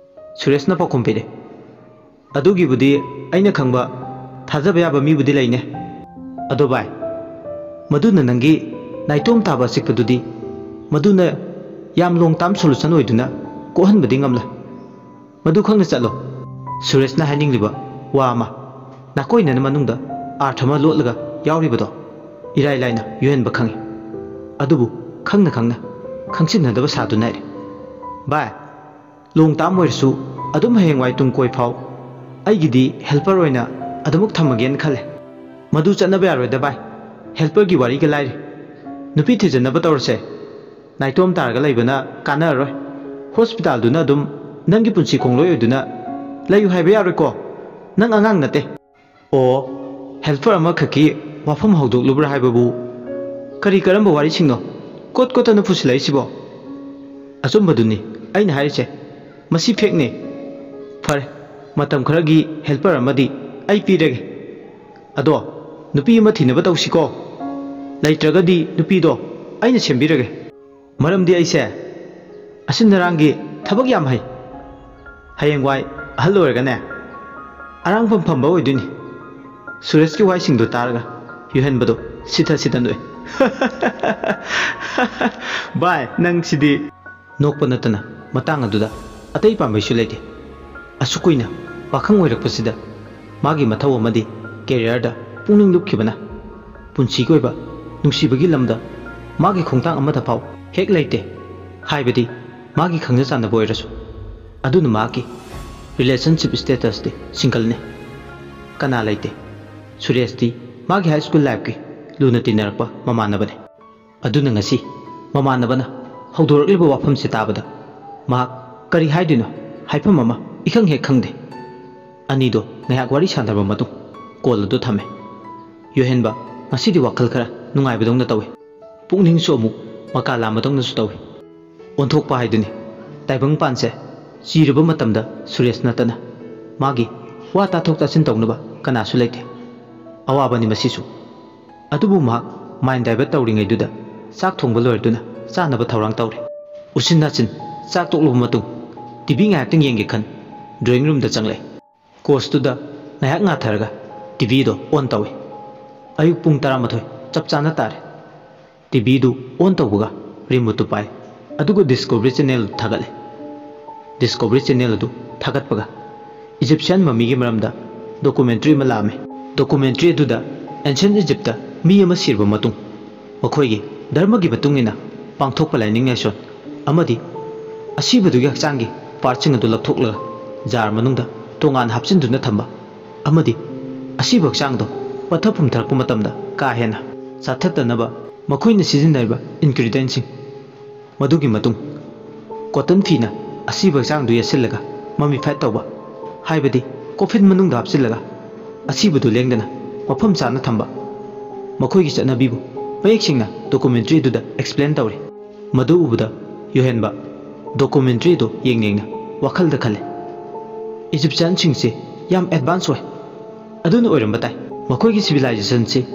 ꯁꯨꯔꯦꯁꯅ ꯄꯥꯎꯈꯨꯝ ꯄꯤꯔꯦ, "ꯑꯗꯨꯒꯤꯕꯨꯗꯤ ꯑꯩꯅ ꯈꯪꯕ ꯊꯥꯖꯕ ꯌꯥꯕ ꯃꯤꯕꯨꯗꯤ ꯂꯩꯅꯦ꯫ ꯑꯗꯣ ꯚꯥꯏ, ꯃꯗꯨꯅ ꯅꯪꯒꯤ ꯅꯥꯏꯇꯣꯝ ꯇꯥꯕ ꯑꯆꯤꯛꯄꯗꯨꯗꯤ ꯃꯗꯨꯅ ꯌꯥꯝ ꯂꯣꯡ ꯇꯥꯔꯝ ꯁꯣꯂꯨꯁꯟ ꯑꯣꯏꯗꯨꯅ ꯀꯣꯛꯍꯟꯕꯗꯤ ꯉꯝꯂꯣꯏ꯫ ꯃꯗꯨ ꯈꯪꯅ ꯆꯠꯂꯣ꯫" ꯁꯨꯔꯦꯁꯅ ꯍꯥꯏꯅꯤꯡꯂꯤꯕ ꯋꯥ ꯑꯃ ꯅꯥꯀꯣꯏꯅꯅ ꯃꯅꯨꯡꯗ ꯑꯥꯔꯊ ꯑꯃ ꯂꯣꯠꯂꯒ ꯌꯥꯎꯔꯤꯕꯗꯣ ꯏꯔꯥꯏ ꯂꯥꯏꯅ ꯌꯨꯍꯦꯟꯕ ꯈꯪꯉꯤ꯫ ꯑꯗꯨꯕꯨ ꯈꯪꯅ ꯈꯪꯅ ꯈꯪꯆꯤꯟꯅꯗꯕ ꯁꯥꯗꯨꯅ ꯂꯩꯔꯦ꯫ ꯚꯥꯏ, ꯂꯣꯡ ꯇꯥꯝ ꯑꯣꯏꯔꯁꯨ ꯑꯗꯨꯝ ꯍꯌꯦꯡꯋꯥꯏ ꯇꯨꯡ ꯀꯣꯏ ꯐꯥꯎ ꯑꯩꯒꯤꯗꯤ ꯍꯦꯜꯄꯔ ꯑꯣꯏꯅ ꯑꯗꯨꯃꯛ ꯊꯝꯃꯒꯦꯅ ꯈꯜꯂꯦ꯫ ꯃꯗꯨ ꯆꯠꯅꯕ ꯌꯥꯔꯣꯏꯗ ꯚꯥꯏ, ꯍꯦꯜꯄꯔꯒꯤ ꯋꯥꯔꯤꯒ ꯂꯥꯏꯔꯤ꯫ ꯅꯨꯄꯤ ꯊꯤꯖꯟꯅꯕ ꯇꯧꯔꯁꯦ꯫ ꯅꯥꯏꯇꯣꯝ ꯇꯥꯔꯒ ꯂꯩꯕꯅ ꯀꯥꯟꯅꯔꯔꯣꯏ꯫ ꯍꯣꯁꯄꯤꯇꯥꯜꯗꯨꯅ ꯑꯗꯨꯝ ꯅꯪꯒꯤ ꯄꯨꯟꯁꯤ ꯈꯣꯡꯂꯣꯏ ꯑꯣꯏꯗꯨꯅ ꯂꯩꯌꯨ ꯍꯥꯏꯕ ꯌꯥꯔꯣꯏꯀꯣ꯫ ꯅꯪ ꯑꯉꯥꯡ ꯅꯠꯇꯦ꯫ ꯑꯣ, ꯍꯦꯜꯄꯔ ꯑꯃꯈꯛꯀꯤ ꯋꯥꯐꯝ ꯍꯧꯗꯣꯛꯂꯨꯕ꯭ꯔꯥ ꯍꯥꯏꯕꯕꯨ? ꯀꯔꯤ ꯀꯔꯝꯕ ꯋꯥꯔꯤꯁꯤꯡꯅꯣ ꯀꯣꯠ ꯀꯣꯠꯇꯅ ꯄꯨꯁꯤꯜꯂꯛꯏꯁꯤꯕꯣ? ꯑꯆꯨꯝꯕꯗꯨꯅꯤ ꯑꯩꯅ ꯍꯥꯏꯔꯤꯁꯦ꯫ ꯃꯁꯤ ꯐꯦꯛꯅꯦ꯫ ꯐꯔꯦ, ꯃꯇꯝ ꯈꯔꯒꯤ ꯍꯦꯜꯄꯔ ꯑꯃꯗꯤ ꯑꯩ ꯄꯤꯔꯒꯦ꯫ ꯑꯗꯣ ꯅꯨꯄꯤ ꯑꯃ ꯊꯤꯅꯕ ꯇꯧꯁꯤꯀꯣ꯫ ꯂꯩꯇ꯭ꯔꯒꯗꯤ ꯅꯨꯄꯤꯗꯣ ꯑꯩꯅ ꯁꯦꯝꯕꯤꯔꯒꯦ꯫ ꯃꯔꯝꯗꯤ ꯑꯩꯁꯦ ꯑꯁꯤꯟ ꯑꯔꯥꯡꯒꯤ ꯊꯕꯛ ꯌꯥꯝ ꯍꯩ꯫ ꯍꯌꯦꯡꯋꯥꯏ ꯑꯍꯜ ꯑꯣꯏꯔꯒꯅꯦ, ꯑꯔꯥꯡꯐꯝ ꯐꯝꯕ ꯑꯣꯏꯗꯣꯏꯅꯤ꯫ ꯁꯨꯔꯦꯁꯀꯤ ꯋꯥꯍꯩꯁꯤꯡꯗꯣ ꯇꯥꯔꯒ ꯌꯨꯍꯦꯟꯕꯗꯣ ꯁꯤꯊ ꯁꯤꯊ ꯅꯣꯛꯑꯦ꯫ ꯚꯥꯏ, ꯅꯪ ꯁꯤꯗꯤ꯫ ꯅꯣꯛꯄ ꯅꯠꯇꯅ ꯃꯇꯥꯡ ꯑꯗꯨꯗ ꯑꯇꯩ ꯄꯥꯝꯕꯩꯁꯨ ꯂꯩꯇꯦ꯫ ꯑꯁꯨꯛ ꯀꯨꯏꯅ ꯄꯥꯈꯪ ꯑꯣꯏꯔꯛꯄꯁꯤꯗ ꯃꯥꯒꯤ ꯃꯊꯧ ꯑꯃꯗꯤ ꯀꯦꯔꯤꯌꯔꯗ ꯄꯨꯛꯅꯤꯡ ꯂꯨꯞꯈꯤꯕꯅ ꯄꯨꯟꯁꯤꯒꯤ ꯑꯣꯏꯕ ꯅꯨꯡꯁꯤꯕꯒꯤ ꯂꯝꯗ ꯃꯥꯒꯤ ꯈꯣꯡꯊꯥꯡ ꯑꯃꯠꯇ ꯐꯥꯎ ꯍꯦꯛ ꯂꯩꯇꯦ꯫ ꯍꯥꯏꯕꯗꯤ ꯃꯥꯒꯤ ꯈꯪꯅ ꯆꯥꯟꯅꯕ ꯑꯣꯏꯔꯁꯨ꯫ ꯑꯗꯨꯅ ꯃꯍꯥꯛꯀꯤ ꯔꯤꯂꯦꯁꯟꯁꯤꯞ ꯁ꯭ꯇꯦꯇꯁꯇꯤ ꯁꯤꯡꯒꯜꯅꯤ꯫ ꯀꯅꯥ ꯂꯩꯇꯦ꯫ ꯁꯨꯔꯦꯁꯇꯤ ꯃꯥꯒꯤ ꯍꯥꯏ ꯁ꯭ꯀꯨꯜ ꯂꯥꯏꯐꯀꯤ ꯂꯨꯅ ꯇꯤꯟꯅꯔꯛꯄ ꯃꯃꯥꯟꯅꯕꯅꯤ꯫ ꯑꯗꯨꯅ ꯉꯁꯤ ꯃꯃꯥꯟꯅꯕꯅ ꯍꯧꯗꯣꯔꯛꯂꯤꯕ ꯋꯥꯐꯝꯁꯦ ꯇꯥꯕꯗ ꯃꯍꯥꯛ ꯀꯔꯤ ꯍꯥꯏꯗꯣꯏꯅꯣ ꯍꯥꯏꯐꯝ ꯑꯃ ꯏꯈꯪ ꯍꯦꯛ ꯈꯪꯗꯦ꯫ ꯑꯅꯤꯗꯣ ꯉꯥꯏꯍꯥꯛ ꯋꯥꯔꯤ ꯁꯥꯟꯅꯔꯕ ꯃꯇꯨꯡ ꯀꯣꯜ ꯑꯗꯨ ꯊꯝꯃꯦ꯫ ꯌꯨꯍꯦꯟꯕ ꯉꯁꯤꯗꯤ ꯋꯥꯈꯜ ꯈꯔ ꯅꯨꯡꯉꯥꯏꯕꯗꯧꯅ ꯇꯧꯏ꯫ ꯄꯨꯛꯅꯤꯡꯁꯨ ꯑꯃꯨꯛ ꯃꯀꯥ ꯂꯥꯝꯕꯗꯧꯅꯁꯨ ꯇꯧꯏ꯫ ꯑꯣꯟꯊꯣꯛꯄ ꯍꯥꯏꯗꯨꯅꯤ꯫ ꯇꯥꯏꯕꯪ ꯄꯥꯟꯁꯦ ꯆꯤꯔꯨꯕ ꯃꯇꯝꯗ ꯁꯨꯔꯦꯁ ꯅꯠꯇꯅ ꯃꯥꯒꯤ ꯋꯥ ꯇꯥꯊꯣꯛ ꯇꯥꯁꯤꯟ ꯇꯧꯅꯕ ꯀꯅꯥꯁꯨ ꯂꯩꯇꯦ꯫ ꯑꯋꯥꯕꯅꯤ ꯃꯁꯤꯁꯨ꯫ ꯑꯗꯨꯕꯨ ꯃꯍꯥꯛ ꯃꯥꯏꯟ ꯗꯥꯏꯚꯔꯠ ꯇꯧꯔꯤꯉꯩꯗꯨꯗ ꯆꯥꯛ ꯊꯣꯡꯕ ꯂꯣꯏꯔꯗꯨꯅ ꯆꯥꯅꯕ ꯊꯧꯔꯥꯡ ꯇꯧꯔꯦ꯫ ꯎꯆꯤꯟ ꯅꯥꯆꯤꯟ ꯆꯥꯛ ꯇꯣꯛꯂꯕ ꯃꯇꯨꯡ ꯇꯤ ꯚꯤ ꯉꯥꯏꯍꯥꯛꯇꯪ ꯌꯦꯡꯒꯦ ꯈꯟ ꯗ꯭ꯔꯣꯌꯤꯡ ꯔꯨꯝꯗ ꯆꯪꯂꯛꯑꯦ꯫ ꯀꯣꯁꯇꯨꯗ ꯉꯥꯏꯍꯥꯛ ꯉꯥꯊꯔꯒ ꯇꯤ ꯚꯤꯗꯣ ꯑꯣꯟ ꯇꯧꯏ꯫ ꯑꯌꯨꯛ ꯄꯨꯡ ꯇꯔꯥꯃꯥꯊꯣꯏ ꯆꯞ ꯆꯥꯅ ꯇꯥꯔꯦ꯫ ꯇꯤ ꯚꯤꯗꯨ ꯑꯣꯟ ꯇꯧꯕꯒ ꯔꯤꯃꯣꯠꯇꯨ ꯄꯥꯏ꯫ ꯑꯗꯨꯒ ꯗꯤꯁꯀꯣꯚꯔꯤ ꯆꯦꯅꯦꯜ ꯊꯥꯒꯠꯂꯦ꯫ ꯗꯤꯁꯀꯣꯚꯔꯤ ꯆꯦꯅꯦꯜ ꯑꯗꯨ ꯊꯥꯒꯠꯄꯒ ꯏꯖꯤꯞꯁꯤꯌꯥꯟ ꯃꯃꯤꯒꯤ ꯃꯔꯝꯗ ꯗꯣꯀꯨꯃꯦꯟꯇ꯭ꯔꯤ ꯑꯃ ꯂꯥꯛꯑꯝꯃꯤ꯫ ꯗꯣꯀꯨꯃꯦꯟꯇ꯭ꯔꯤ ꯑꯗꯨꯗ ꯑꯦꯟꯁꯤꯌꯟ ꯏꯖꯤꯞꯇ ꯃꯤ ꯑꯃ ꯁꯤꯔꯕ ꯃꯇꯨꯡ, ꯃꯈꯣꯏꯒꯤ ꯙꯔꯃꯒꯤ ꯃꯇꯨꯡ ꯏꯟꯅ ꯄꯥꯡꯊꯣꯛꯄ ꯂꯥꯏꯅꯤꯡ ꯂꯥꯏꯁꯣꯟ ꯑꯃꯗꯤ ꯑꯁꯤꯕꯗꯨꯒꯤ ꯍꯛꯆꯥꯡꯒꯤ ꯄꯥꯔꯠꯁꯤꯡ ꯑꯗꯨ ꯂꯧꯊꯣꯛꯂꯒ ꯖꯥꯔ ꯃꯅꯨꯡꯗ ꯇꯣꯉꯥꯟꯅ ꯍꯥꯞꯆꯤꯟꯗꯨꯅ ꯊꯝꯕ ꯑꯃꯗꯤ ꯑꯁꯤꯕ ꯍꯛꯆꯥꯡꯗꯣ ꯄꯠꯊ ꯄꯨꯝꯊꯔꯛꯄ ꯃꯇꯝꯗ ꯀꯥ ꯍꯦꯟꯅ ꯆꯥꯊꯠꯇꯅꯕ ꯃꯈꯣꯏꯅ ꯁꯤꯖꯤꯟꯅꯔꯤꯕ ꯏꯟꯒ꯭ꯔꯤꯗꯤꯌꯦꯟꯁꯤꯡ ꯃꯗꯨꯒꯤ ꯃꯇꯨꯡ ꯀꯣꯇꯟ ꯐꯤꯅ ꯑꯁꯤꯕ ꯍꯛꯆꯥꯡꯗꯨ ꯌꯦꯠꯁꯤꯜꯂꯒ ꯃꯃꯤꯐꯥꯏꯠ ꯇꯧꯕ, ꯍꯥꯏꯕꯗꯤ ꯀꯣꯐꯤꯟ ꯃꯅꯨꯡꯗ ꯍꯥꯞꯆꯤꯜꯂꯒ ꯑꯁꯤꯕꯗꯨ ꯂꯦꯡꯗꯅ ꯃꯐꯝ ꯆꯥꯅ ꯊꯝꯕ, ꯃꯈꯣꯏꯒꯤ ꯆꯠꯅꯕꯤꯕꯨ ꯃꯌꯦꯛ ꯁꯦꯡꯅ ꯗꯣꯀꯨꯃꯦꯟꯇ꯭ꯔꯤ ꯑꯗꯨꯗ ꯑꯦꯛꯁꯄ꯭ꯂꯦꯟ ꯇꯧꯔꯤ꯫ ꯃꯗꯨ ꯎꯕꯗ ꯌꯨꯍꯦꯟꯕ ꯗꯣꯀꯨꯃꯦꯟꯇ꯭ꯔꯤ ꯑꯗꯨ ꯌꯦꯡ ꯌꯦꯡꯅ ꯋꯥꯈꯜꯗ ꯈꯜꯂꯦ, "ꯏꯖꯤꯞꯁꯤꯌꯥꯟꯁꯤꯡꯁꯦ ꯌꯥꯝ ꯑꯦꯗꯚꯥꯟꯁ ꯑꯣꯏ꯫ ꯑꯗꯨꯅ ꯑꯣꯏꯔꯝꯕ ꯇꯥꯏ, ꯃꯈꯣꯏꯒꯤ ꯁꯤꯚꯤꯂꯥꯏꯖꯦꯁꯟꯁꯤ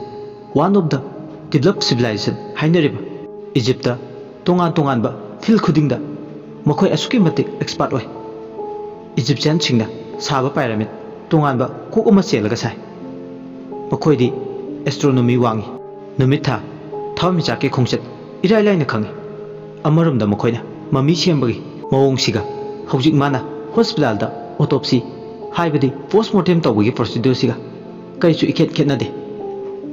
one of the develop civilisation ꯍꯥꯏꯅꯔꯤꯕ ꯏꯖꯤꯞꯇ ꯇꯣꯉꯥꯟ ꯇꯣꯉꯥꯟꯕ ꯐꯤꯜ ꯈꯨꯗꯤꯡꯗ ꯃꯈꯣꯏ ꯑꯁꯨꯛꯀꯤ ꯃꯇꯤꯛ ꯑꯦꯛꯁꯄꯥꯔꯠ ꯑꯣꯏ꯫ ꯏꯖꯤꯞꯁꯤꯌꯥꯟꯁꯤꯡꯅ ꯁꯥꯕ ꯄꯥꯏꯔꯥꯃꯤꯠ ꯇꯣꯉꯥꯟꯕ ꯀꯣꯛ ꯑꯃ ꯆꯦꯜꯂꯒ ꯁꯥꯏ꯫ ꯃꯈꯣꯏꯗꯤ ꯑꯦꯁꯇ꯭ꯔꯣꯅꯣꯃꯤ ꯋꯥꯡꯏ꯫ ꯅꯨꯃꯤꯠ ꯊꯥ, ꯊꯋꯥꯟꯃꯤꯆꯥꯛꯀꯤ ꯈꯣꯡꯆꯠ ꯏꯔꯥꯏ ꯂꯥꯏꯅ ꯈꯪꯏ꯫ ꯑꯃꯔꯣꯝꯗ ꯃꯈꯣꯏꯅ ꯃꯃꯤ ꯁꯦꯝꯕꯒꯤ ꯃꯑꯣꯡꯁꯤꯒ ꯍꯧꯖꯤꯛ ꯃꯥꯅ ꯍꯣꯁꯄꯤꯇꯥꯜꯗ ꯑꯣꯇꯣꯞꯁꯤ ꯍꯥꯏꯕꯗꯤ ꯄꯣꯁꯃꯣꯔꯇꯦꯝ ꯇꯧꯕꯒꯤ ꯄ꯭ꯔꯣꯁꯤꯗ꯭ꯌꯨꯔꯁꯤꯒ ꯀꯔꯤꯁꯨ ꯏꯈꯦꯠ ꯈꯦꯠꯅꯗꯦ꯫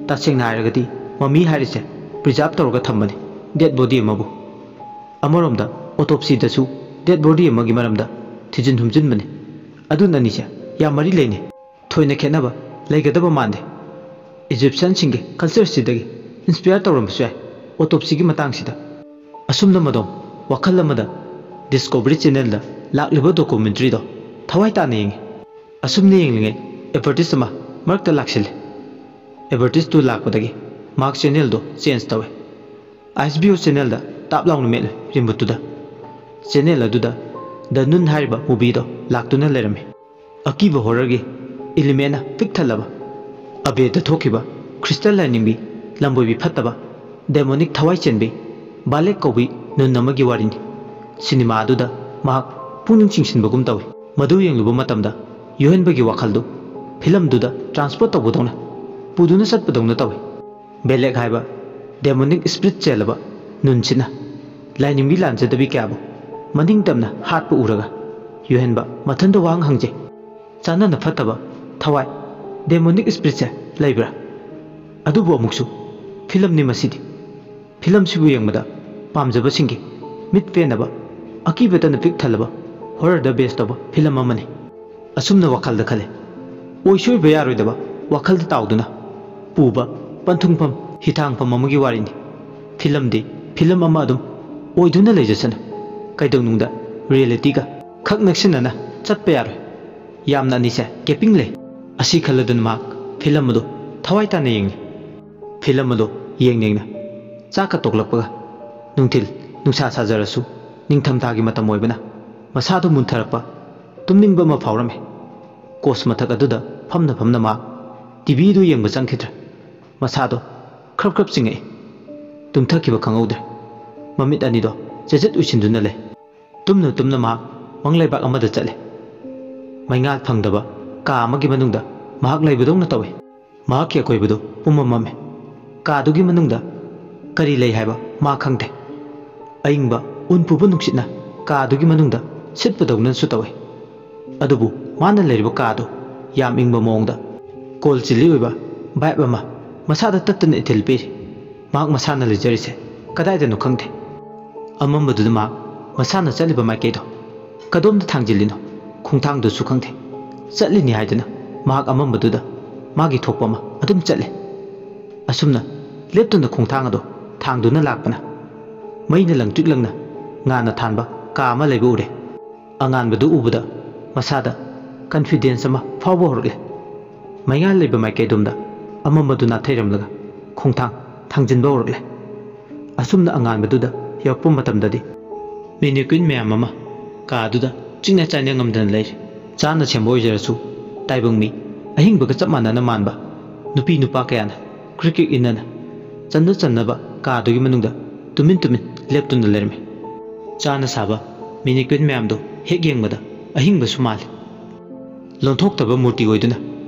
ꯇꯁꯦꯡꯅ ꯍꯥꯏꯔꯒꯗꯤ ꯃꯃꯤ ꯍꯥꯏꯔꯤꯁꯦ ꯄ꯭ꯔꯤꯖꯥꯔꯚ ꯇꯧꯔꯒ ꯊꯝꯕꯅꯤ, ꯗꯦꯗ ꯕꯣꯗꯤ ꯑꯃꯕꯨ꯫ ꯑꯃꯔꯣꯝꯗ ꯑꯣꯇꯣꯞꯁꯤꯗꯁꯨ ꯗꯦꯗ ꯕꯣꯗꯤ ꯑꯃꯒꯤ ꯃꯔꯝꯗ ꯊꯤꯖꯤꯟ ꯍꯨꯝꯖꯤꯟꯕꯅꯤ꯫ ꯑꯗꯨꯅ ꯑꯅꯤꯁꯦ ꯌꯥꯝ ꯃꯔꯤ ꯂꯩꯅꯩ꯫ ꯊꯣꯏꯅ ꯈꯦꯠꯅꯕ ꯂꯩꯒꯗꯕ ꯃꯥꯟꯗꯦ ꯏꯖꯤꯞꯁꯤꯌꯟꯁꯤꯡꯒꯤ ꯀꯜꯆꯔꯁꯤꯗꯒꯤ ꯏꯟꯁꯄꯤꯌꯔ ꯇꯧꯔꯝꯕꯁꯨ ꯌꯥꯏ ꯑꯣꯇꯣꯞꯁꯤꯒꯤ ꯃꯇꯥꯡꯁꯤꯗ꯫ ꯑꯁꯨꯝꯅ ꯃꯗꯣꯝ ꯋꯥꯈꯜ ꯑꯃꯗ ꯗꯤꯁꯀꯣꯚꯔꯤ ꯆꯦꯅꯦꯜꯗ ꯂꯥꯛꯂꯤꯕ ꯗꯣꯀꯨꯃꯦꯟꯇ꯭ꯔꯤꯗꯣ ꯊꯋꯥꯏ ꯇꯥꯅ ꯌꯦꯡꯉꯤ꯫ ꯑꯁꯨꯝꯅ ꯌꯦꯡꯂꯤꯉꯩ ꯑꯦꯗꯚꯔꯇꯤꯁ ꯑꯃ ꯃꯔꯛꯇ ꯂꯥꯛꯁꯤꯜꯂꯤ꯫ ꯑꯦꯗꯚꯔꯇꯤꯁꯇꯨ ꯂꯥꯛꯄꯗꯒꯤ ꯃꯍꯥꯛ ꯆꯦꯅꯦꯜꯗꯣ ꯆꯦꯟꯖ ꯇꯧꯏ꯫ ꯑꯥꯏꯁ ꯕꯤ ꯑꯣ ꯆꯦꯅꯦꯜꯗ ꯇꯥꯞ ꯂꯥꯎꯅ ꯃꯦꯠꯂꯦ ꯔꯤꯃꯣꯠꯇꯨꯗ꯫ ꯆꯦꯅꯦꯜ ꯑꯗꯨꯗ ꯗ ꯅꯨꯟ ꯍꯥꯏꯔꯤꯕ ꯃꯨꯚꯤꯗꯣ ꯂꯥꯛꯇꯨꯅ ꯂꯩꯔꯝꯃꯤ꯫ ꯑꯀꯤꯕ ꯍꯣꯔꯔꯒꯤ ꯏꯂꯤꯃꯦꯟꯅ ꯄꯤꯛ ꯊꯜꯂꯕ ꯑꯕꯦꯗ ꯊꯣꯛꯈꯤꯕ ꯈ꯭ꯔꯤꯁꯇꯜ ꯂꯥꯏꯅꯤꯡꯕꯤ ꯂꯝꯕꯣꯏꯕꯤ ꯐꯠꯇꯕ ꯗꯦꯃꯣꯅꯤꯛ ꯊꯋꯥꯏ ꯆꯦꯟꯕꯤ ꯕꯥꯂꯦꯛ ꯀꯧꯕꯤ ꯅꯨꯟ ꯑꯃꯒꯤ ꯋꯥꯔꯤꯅꯤ꯫ ꯁꯤꯅꯦꯃꯥ ꯑꯗꯨꯗ ꯃꯍꯥꯛ ꯄꯨꯛꯅꯤꯡ ꯆꯤꯡꯁꯤꯟꯕꯒꯨꯝ ꯇꯧꯏ꯫ ꯃꯗꯨ ꯌꯦꯡꯂꯨꯕ ꯃꯇꯝꯗ ꯌꯨꯍꯦꯟꯕꯒꯤ ꯋꯥꯈꯜꯗꯨ ꯐꯤꯂꯝꯗꯨꯗ ꯇ꯭ꯔꯥꯟꯁꯄꯣꯔꯠ ꯇꯧꯕꯗꯧꯅ ꯄꯨꯗꯨꯅ ꯆꯠꯄꯗꯧꯅ ꯇꯧꯏ꯫ ꯕꯦꯂꯦꯛ ꯍꯥꯏꯕ ꯗꯦꯃꯣꯅꯤꯛ ꯁ꯭ꯄꯤꯔꯤꯠ ꯆꯦꯜꯂꯕ ꯅꯨꯟꯁꯤꯅ ꯂꯥꯏꯅꯤꯡꯕꯤ ꯂꯥꯟꯖꯗꯕꯤ ꯀꯌꯥꯕꯨ ꯃꯅꯤꯡ ꯇꯝꯅ ꯍꯥꯠꯄ ꯎꯔꯒ ꯌꯨꯍꯦꯟꯕ ꯃꯊꯟꯗ ꯋꯥꯍꯪ ꯍꯪꯖꯩ, "ꯆꯥꯟꯅꯅ ꯐꯠꯇꯕ ꯊꯋꯥꯏ ꯗꯦꯃꯣꯅꯤꯛ ꯁ꯭ꯄꯤꯔꯤꯠꯁꯦ ꯂꯩꯕ꯭ꯔꯥ?" ꯑꯗꯨꯕꯨ ꯑꯃꯨꯛꯁꯨ ꯐꯤꯂꯝꯅꯤ ꯃꯁꯤꯗꯤ꯫ ꯐꯤꯂꯝꯁꯤꯕꯨ ꯌꯦꯡꯕꯗ ꯄꯥꯝꯖꯕꯁꯤꯡꯒꯤ ꯃꯤꯠ ꯄꯦꯟꯅꯕ, ꯑꯀꯤꯕꯇꯅ ꯄꯤꯛ ꯊꯜꯂꯕ horrorꯗ base ꯇꯧꯕ ꯐꯤꯂꯝ ꯑꯃꯅꯤ꯫ ꯑꯁꯨꯝꯅ ꯋꯥꯈꯜꯗ ꯈꯜꯂꯦ꯫ ꯑꯣꯏꯁꯣꯏꯕ ꯌꯥꯔꯣꯏꯗꯕ ꯋꯥꯈꯜꯗ ꯇꯥꯎꯗꯨꯅ ꯄꯨꯕ ꯄꯟꯊꯨꯡꯐꯝ ꯍꯤꯊꯥꯡꯐꯝ ꯑꯃꯒꯤ ꯋꯥꯔꯤꯅꯤ꯫ ꯐꯤꯂꯝꯗꯤ ꯐꯤꯂꯝ ꯑꯃ ꯑꯗꯨꯝ ꯑꯣꯏꯗꯨꯅ ꯂꯩꯖꯁꯅꯨ꯫ ꯀꯩꯗꯧꯅꯨꯡꯗ realityꯒ ꯈꯛ ꯅꯛꯁꯤꯟꯅꯅ ꯆꯠꯄ ꯌꯥꯔꯣꯏ꯫ ꯌꯥꯝꯅ ꯑꯅꯤꯁꯦ gaping ꯂꯩ꯫ ꯑꯁꯤ ꯈꯜꯂꯗꯨꯅ ꯃꯍꯥꯛ ꯐꯤꯂꯝ ꯑꯗꯨ ꯊꯋꯥꯏ ꯇꯥꯅ ꯌꯦꯡꯉꯤ꯫ ꯐꯤꯂꯝ ꯑꯗꯨ ꯌꯦꯡ ꯌꯦꯡꯅ ꯆꯥꯛꯀ ꯇꯣꯛꯂꯛꯄꯒ ꯅꯨꯡꯊꯤꯜ ꯅꯨꯡꯁꯥ ꯁꯥꯖꯔꯁꯨ ꯅꯤꯡꯊꯝꯊꯥꯒꯤ ꯃꯇꯝ ꯑꯣꯏꯕꯅ ꯃꯁꯥꯗꯨ ꯃꯨꯟꯊꯔꯛꯄ, ꯇꯨꯝꯅꯤꯡꯕ ꯑꯃ ꯐꯥꯎꯔꯝꯃꯤ꯫ Couch ꯃꯊꯛ ꯑꯗꯨꯗ ꯐꯝꯅ ꯐꯝꯅ ꯃꯍꯥꯛ TVꯗꯨ ꯌꯦꯡꯕ ꯆꯪꯈꯤꯗ꯭ꯔꯦ꯫ ꯃꯁꯥꯗꯣ ꯈ꯭ꯔꯞ ꯈ꯭ꯔꯞ ꯆꯤꯡꯉꯛꯏ꯫ ꯇꯨꯝꯊꯈꯤꯕ ꯈꯪꯍꯧꯗ꯭ꯔꯦ꯫ ꯃꯃꯤꯠ ꯑꯅꯤꯗꯣ ꯆꯦꯖꯠ ꯎꯏꯁꯤꯟꯗꯨꯅ ꯂꯩ꯫ ꯇꯨꯝꯅ ꯇꯨꯝꯅ ꯃꯍꯥꯛ ꯃꯪꯂꯩꯕꯥꯛ ꯑꯃꯗ ꯆꯠꯂꯦ꯫ ꯃꯩꯉꯥꯜ ꯐꯪꯗꯕ ꯀꯥ ꯑꯃꯒꯤ ꯃꯅꯨꯡꯗ ꯃꯍꯥꯛ ꯂꯩꯕꯗꯧꯅ ꯇꯧꯏ꯫ ꯃꯍꯥꯛꯀꯤ ꯑꯀꯣꯏꯕꯗꯨ ꯄꯨꯝꯃꯝ ꯃꯝꯃꯤ꯫ ꯀꯥꯗꯨꯒꯤ ꯃꯅꯨꯡꯗ ꯀꯔꯤ ꯂꯩ ꯍꯥꯏꯕ ꯃꯥ ꯈꯪꯗꯦ꯫ ꯑꯏꯪꯕ ꯎꯟ ꯄꯨꯕ ꯅꯨꯡꯁꯤꯠꯅ ꯀꯥꯗꯨꯒꯤ ꯃꯅꯨꯡꯗ ꯁꯤꯠꯄꯗꯧꯅꯁꯨ ꯇꯧꯏ꯫ ꯑꯗꯨꯕꯨ ꯃꯥꯅ ꯂꯩꯔꯤꯕ ꯀꯥꯗꯨ ꯌꯥꯝ ꯏꯪꯕ ꯃꯑꯣꯡꯗ cold chilly ꯑꯣꯏꯕ vibe ꯑꯃ ꯃꯁꯥꯗ ꯇꯠꯇꯅ ꯏꯊꯤꯜ ꯄꯤꯔꯤ꯫ ꯃꯍꯥꯛ ꯃꯁꯥꯅ ꯂꯩꯖꯔꯤꯁꯦ ꯀꯗꯥꯏꯗꯅꯣ ꯈꯪꯗꯦ꯫ ꯑꯃꯝꯕꯗꯨꯗ ꯃꯍꯥꯛ ꯃꯁꯥꯅ ꯆꯠꯂꯤꯕ ꯃꯥꯏꯀꯩꯗꯣ ꯀꯗꯣꯝꯗ ꯊꯥꯡꯖꯤꯜꯂꯤꯅꯣ? ꯈꯣꯡꯊꯥꯡꯗꯨꯁꯨ ꯈꯪꯗꯦ꯫ ꯆꯠꯂꯤꯅꯤ ꯍꯥꯏꯗꯨꯅ ꯃꯍꯥꯛ ꯑꯃꯝꯕꯗꯨꯗ ꯃꯥꯒꯤ ꯊꯣꯛꯄ ꯑꯃ ꯑꯗꯨꯝ ꯆꯠꯂꯤ꯫ ꯑꯁꯨꯝꯅ ꯂꯦꯞꯇꯅ ꯈꯣꯡꯊꯥꯡ ꯑꯗꯨ ꯊꯥꯡꯗꯨꯅ ꯂꯥꯛꯄꯅ ꯃꯩꯅ ꯂꯪꯇ꯭ꯔꯤꯛ ꯂꯪꯅ ꯉꯥꯟꯅ ꯊꯥꯟꯕ ꯀꯥ ꯑꯃ ꯂꯩꯕ ꯎꯔꯦ꯫ ꯑꯉꯥꯟꯕꯗꯨ ꯎꯕꯗ ꯃꯁꯥꯗ confidence ꯑꯃ ꯐꯥꯎꯕ ꯍꯧꯔꯛꯂꯦ꯫ ꯃꯩꯉꯥꯜ ꯂꯩꯕ ꯃꯥꯏꯀꯩꯗꯣꯝꯗ ꯑꯃꯝꯕꯗꯨ ꯅꯥꯊꯩꯔꯝꯂꯒ ꯈꯣꯡꯊꯥꯡ ꯊꯥꯡꯖꯤꯟꯕ ꯍꯧꯔꯛꯂꯦ꯫ ꯑꯁꯨꯝꯅ ꯑꯉꯥꯟꯕꯗꯨꯗ ꯌꯧꯔꯛꯄ ꯃꯇꯝꯗꯗꯤ mannequin ꯃꯌꯥꯝ ꯑꯃ ꯀꯥ ꯑꯗꯨꯗ ꯆꯤꯛꯅ ꯆꯥꯏꯅ ꯉꯝꯗꯅ ꯂꯩꯔꯤ꯫ ꯆꯥꯅ ꯁꯦꯝꯕ ꯑꯣꯏꯖꯔꯁꯨ ꯇꯥꯏꯕꯪ ꯃꯤ ꯑꯍꯤꯡꯕꯒ ꯆꯞ ꯃꯥꯟꯅꯅ ꯃꯥꯟꯕ ꯅꯨꯄꯤ ꯅꯨꯄꯥ ꯀꯌꯥꯅ ꯀ꯭ꯔꯤꯛ ꯀ꯭ꯔꯤꯛ ꯏꯟꯅꯅ ꯆꯟꯅ ꯆꯟꯅꯕ ꯀꯥ ꯑꯗꯨꯒꯤ ꯃꯅꯨꯡꯗ ꯇꯨꯃꯤꯟ ꯇꯨꯃꯤꯟ ꯂꯦꯞꯇꯨꯅ ꯂꯩꯔꯝꯃꯤ꯫ ꯆꯥꯅ ꯁꯥꯕ mannequin ꯃꯌꯥꯝꯗꯨ ꯍꯦꯛ ꯌꯦꯡꯕꯗ ꯑꯍꯤꯡꯕꯁꯨ ꯃꯥꯜꯂꯤ꯫ ꯂꯣꯟꯊꯣꯛꯇꯕ ꯃꯨꯔꯇꯤ ꯑꯣꯏꯗꯨꯅ